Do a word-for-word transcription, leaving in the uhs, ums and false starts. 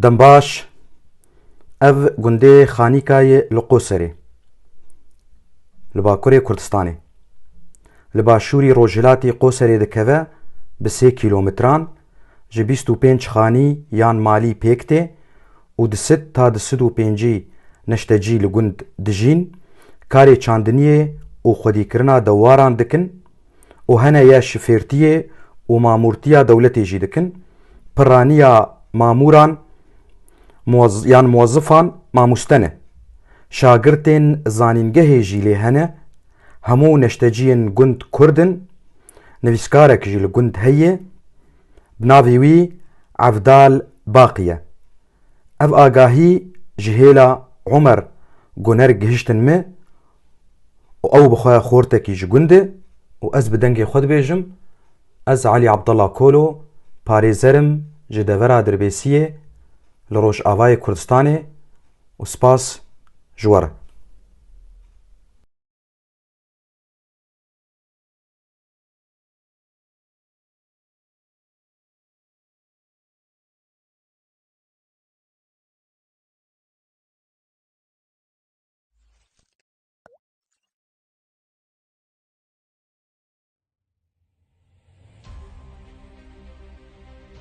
Dembaş, ev gundê Xanîka ye li Qoserê, li bakurê Kurdistanê. Li başûrî rojhilatî Qoserê dikeve bi sê kîlometran, ji bîst û pênc xanî yan malî pêk tê û di sed ta di sed û pêncî neştecî li gund dijîn, karê çandiniyê û xwedîkirina dewaran dikin û hene ye şifêrtiyê û mamûrtiya dewletê jî dikin. Piraniya mamûran muwez-, yan muwezifan mamûste ne. Şagirtên zanîngehê jî lê hene. Hemû neşteciyên gund Kurd in. Nivîskarek jî li gund heye. Bi navê wî Evdal Baqî ye. Ev agahî ji hêla Omer Guner gihiştin me û ew bi xwe xortekî ji gund e û ez bi dengê xwe dibêjim, ez Elî Abdullah Kolo, parêzer im ji devera Dirbêsiyê li Rojavayê Kurdistanê û spas ji we re.